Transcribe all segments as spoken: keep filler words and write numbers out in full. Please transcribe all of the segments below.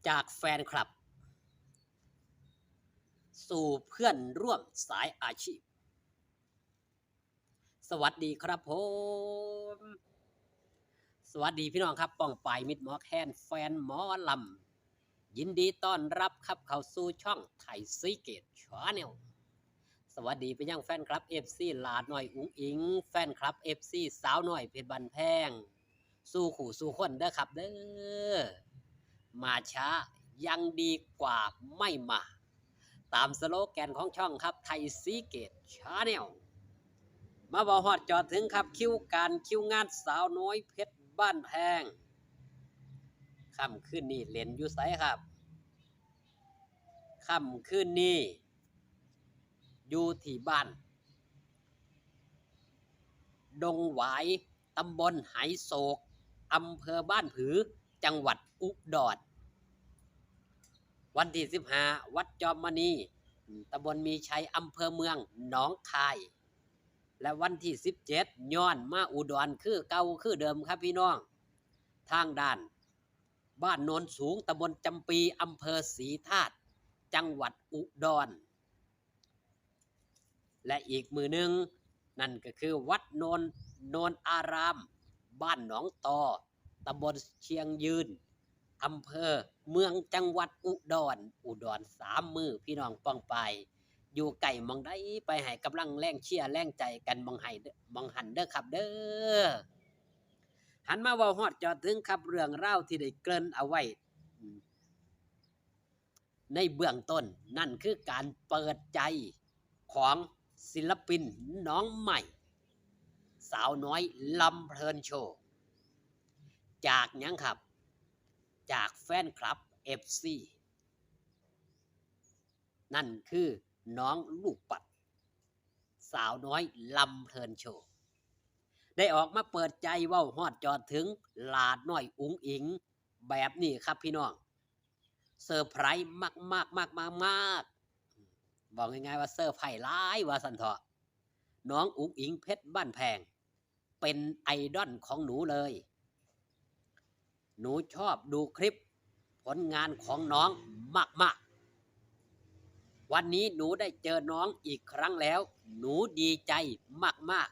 จากแฟนคลับ สู่เพื่อนร่วมสายอาชีพ สวัสดีครับผมสวัสดีพี่น้องครับ ป้องปายมิตรหมอแคนแฟนหมอลำ ยินดีต้อนรับครับเข้าสู่ช่องไทยซีเกตชาแนล สวัสดีไปยังแฟนคลับ เอฟซี หลาน้อยอุ๋งอิ๋ง แฟนคลับ เอฟซี สาวน้อยเพชรบ้านแพง สู่คู่สู่คนเด้อครับเด้อ มาช้ายังดีกว่าไม่มา ตามสโลแกนของช่องครับ ไทยซีเกตชาแนล มาเว้าฮอดจอดถึงครับ คิวการคิวงานสาวน้อยเพชรบ้านแพง ค่ำคืนนี้เล่นอยู่ไสครับ ค่ำคืนนี้ อยู่ที่บ้าน ดงหวาย ตำบลไหโศก อำเภอบ้านผือ จังหวัดอุดร วันที่สิบห้า วัดจอมมณี ตำบลมีชัย อำเภอเมืองหนองคาย และวันที่สิบเจ็ด ย้อนมาอุดรคือเก่าคือเดิมครับพี่น้อง ทางด้าน บ้านโนนสูง ตำบลจำปี อำเภอศรีธาตุ จังหวัดอุดร และอีกมื้อหนึ่ง นั่นก็คือวัดโนน โนนอาราม บ้านหนองตอ ตำบลเชียงยืน อำเภอเมือง จังหวัดอุดร อุดรสามมื้อ พี่น้องป้องปาย อยู่ใกล้หม่องใดไปให้กำลังแรงเชียร์แรงใจกันหม่องให้เด้อ หม่องหั้นเด้อครับเด้อ หันมาเว้าฮอดจอดถึงครับ เรื่องราวที่ได้เกริ่นเอาไว้ อืม ในเบื้องต้น นั่นคือการเปิดใจของศิลปินน้องใหม่ สาวน้อยลำเพลินโชว์ จากหยังครับ จากแฟนคลับ เอฟซี นั่นคือน้องลูกปัด สาวน้อยลำเพลินโชว์ ได้ออกมาเปิดใจเว้าฮอดจอดถึงหลาน้อยอุ๋งอิ๋ง แบบนี้ครับพี่น้อง เซอร์ไพรส์มากๆ มากๆ มากๆ บอกง่ายๆว่าเซอร์ไพรส์หลายว่าซั่นเถาะ น้องอุ๋งอิ๋งเพชรบ้านแพง เป็นไอดอลของหนูเลย หนูชอบดูคลิปผลงานของน้องมากๆ วันนี้หนูได้เจอน้องอีกครั้งแล้ว หนูดีใจมาก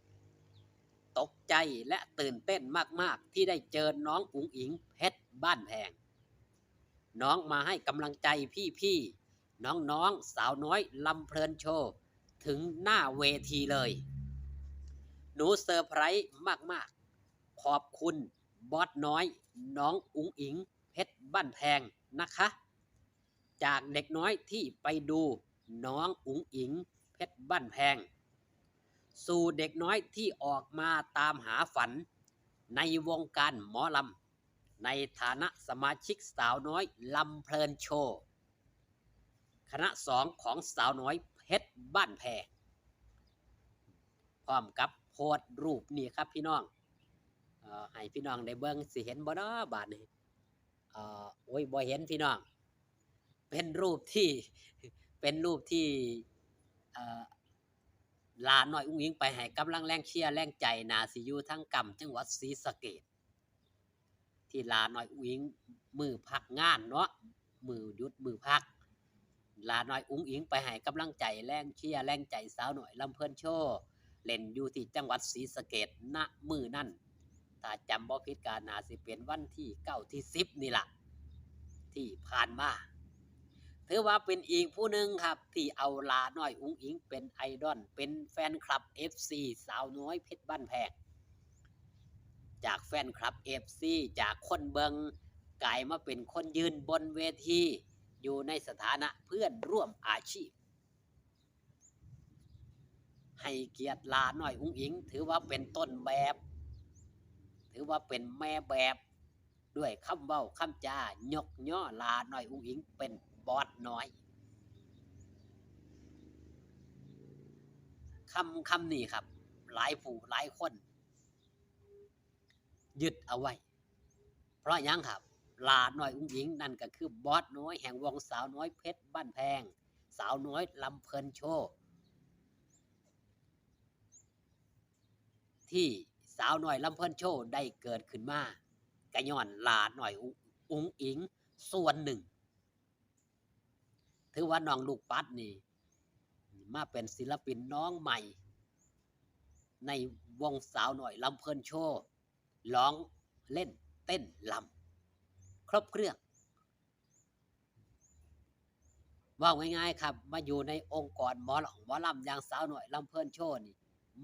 ๆ ตกใจและตื่นเต้นมากๆ ที่ได้เจอน้องอุ๋งอิ๋งเพชรบ้านแพง น้องมาให้กำลังใจพี่ๆ น้องๆ สาวน้อยลำเพลินโชว์ ถึงหน้าเวทีเลย หนูเซอร์ไพรส์มากๆ ขอบคุณบอสน้อย น้องอุ๋งอิ๋งเพชรบ้านแพงนะคะ จากเด็กน้อยที่ไปดูน้องอุ๋งอิ๋งเพชรบ้านแพง สู่เด็กน้อยที่ออกมาตามหาฝันในวงการหมอลำ ในฐานะสมาชิกสาวน้อยลำเพลินโชว์ คณะสองของสาวน้อยเพชรบ้านแพง พร้อมกับโพสต์รูปนี่ครับพี่น้อง เอ่อ ให้พี่น้องได้เบิ่ง สิเห็นบ่น้อบาดนี้ เอ่อ โอ้ย บ่เห็นพี่น้อง เป็นรูปที่ เป็นรูปที่ เอ่อ หลาน้อยอุ๋งอิ๋งไปให้กำลังแรงเชียร์แรงใจ น่าสิอยู่ทางก้ำจังหวัดศรีสะเกษ ที่หลาน้อยอุ๋งอิ๋งมื้อพักงานเนาะ มื้อหยุดมื้อพัก หลาน้อยอุ๋งอิ๋งไปให้กำลังใจแรงเชียร์แรงใจสาวน้อยลำเพลินโชว์ เล่นอยู่ที่จังหวัดศรีสะเกษ ณ มื้อนั้น ถ้าจำบ่ผิดก็น่าสิเป็นวันที่เก้า ที่สิบ นี่ล่ะ ที่ผ่านมา ถือว่าเป็นอีกผู้หนึ่งครับ ที่เอาหลาน้อยอุ๋งอิ๋งเป็นไอดอล เป็นแฟนคลับ เอฟซี สาวน้อยเพชรบ้านแพง จากแฟนคลับ เอฟซี จากคนเบิ่ง กลายมาเป็นคนยืนบนเวที อยู่ในสถานะเพื่อนร่วมอาชีพ ให้เกียรติหลาน้อยอุ๋งอิ๋ง ถือว่าเป็นต้นแบบ ถือว่าเป็นแม่แบบ ด้วยคำเว้าคำจา ยกย่อหลาน้อยอุ๋งอิ๋งเป็นบอสน้อย คำ คำนี้ครับ หลายผู้หลายคน ยึดเอาไว้ เพราะหยังครับ หลาน้อยอุ๋งอิ๋ง นั่นก็คือบอสน้อยแห่งวงสาวน้อยเพชรบ้านแพง สาวน้อยลำเพลินโชว์ ที่สาวน้อยลำเพลินโชว์ได้เกิดขึ้นมา ก็ย้อนหลาน้อยอุ๋ง อุ๋งอิ๋ง ส่วนหนึ่ง ถือว่าน้องลูกปัดนี่ มาเป็นศิลปินน้องใหม่ ในวงสาวน้อยลำเพลินโชว์ ร้องเล่นเต้นรำครบเครื่อง ว่าง่ายๆครับ มาอยู่ในองค์กรหมอหลองหมอลำอย่างสาวน้อยลำเพลินโชว์นี่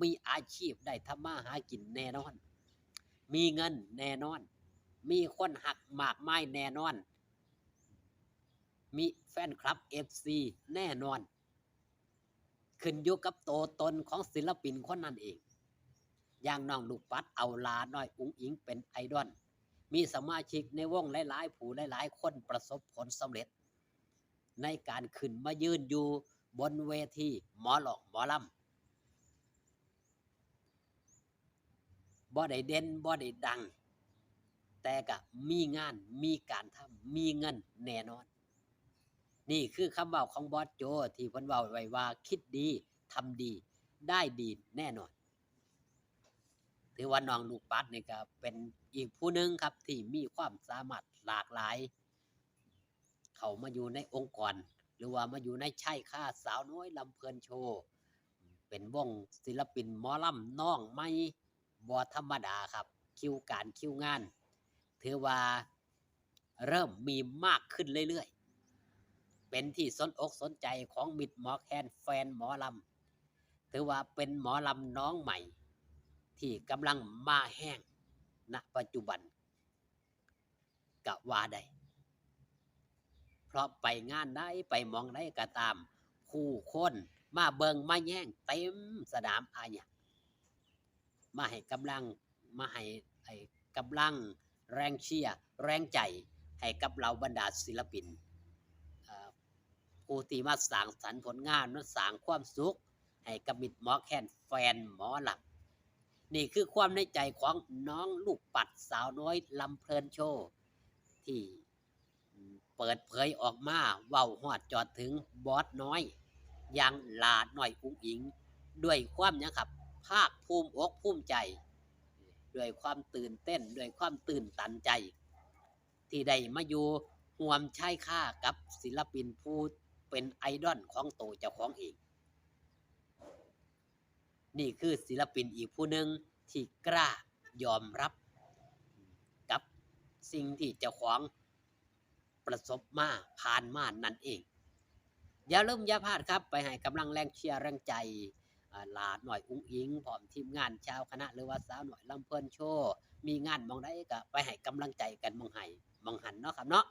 มีอาชีพได้ทำมาหากินแน่นอน มีเงินแน่นอน มีคนหักมากมายแน่นอน มีแฟนคลับ เอฟซี แน่นอน ขึ้นอยู่กับตัวตนของศิลปินคนนั้นเอง อย่างน้องลูกปัดเอาหลาน้อยอุ๋งอิ๋งเป็นไอดอล มีสมาชิกในวงหลายๆผู้หลายๆคนประสบผลสำเร็จ ในการขึ้นมายืนอยู่บนเวทีหมอหลองหมอลำ บ่ได้เด่นบ่ได้ดัง แต่ก็มีงานมีการทำมีเงินแน่นอน นี่คือคำเว้าของบอสโจที่เพิ่นเว้าไว้ว่าคิดดีทำดีได้ดีแน่นอน ถือว่าน้องลูกปัดนี่ก็เป็นอีกผู้หนึ่งครับที่มีความสามารถหลากหลาย เข้ามาอยู่ในองค์กร หรือว่ามาอยู่ในใช่ค่าสาวน้อยลำเพลินโชว์ เป็นวงศิลปินหมอลำน้องใหม่ บ่ธรรมดาครับ คิวการคิวงาน ถือว่าเริ่มมีมากขึ้นเรื่อยๆ เป็นที่สนอกสนใจของมิตรหมอแคนแฟนหมอลำ ถือว่าเป็นหมอลำน้องใหม่ ที่กำลังมาแฮง ณ ปัจจุบัน ก็ว่าได้ เพราะไปงานใดไปหม่องใดก็ตาม ผู้คนมาเบิ่งมาแยงเต็มสนามอาญา มาให้กำลัง มาให้ ให้กำลังแรงเชียร์แรงใจให้กับเหล่าบรรดาศิลปิน เอ่อ ผู้ที่มาสร้างสรรค์ผลงาน มาสร้างความสุขให้กับมิตรหมอแคนแฟนหมอลำ นี่คือความในใจของน้องลูกปัดสาวน้อยลำเพลินโชว์ ที่เปิดเผยออกมาเว้าฮอดจอดถึงบอสน้อย อย่างหลาน้อยอุ๋งอิ๋ง ด้วยความหยังครับ ภาคภูมิอกภูมิใจ ด้วยความตื่นเต้น ด้วยความตื่นตันใจ ที่ได้มาอยู่ร่วมใช้ค่ากับศิลปินผู้เป็นไอดอลของโตเจ้าของเอง นี่คือศิลปินอีกผู้หนึ่งที่กล้ายอมรับกับสิ่งที่เจ้าของประสบมาผ่านมานั่นเอง อย่าลืมอย่าพลาดครับ ไปให้กำลังแรงเชียร์แรงใจ อ่า หลาน้อยอุ๋งอิ๋ง พร้อมทีมงานชาวคณะ หรือว่าสาวน้อยลำเพลินโชว์ มีงานหม่องใดก็ไปให้กำลังใจกันหม่องใดหม่องหั้นเนาะครับเนาะ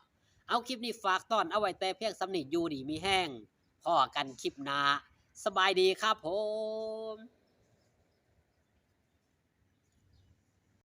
เอาคลิปนี้ฝากต้อนเอาไว้แต่เพียงส่ำนี้ อยู่ดีมีแฮง พ้อกันคลิปหน้า สบายดีครับผม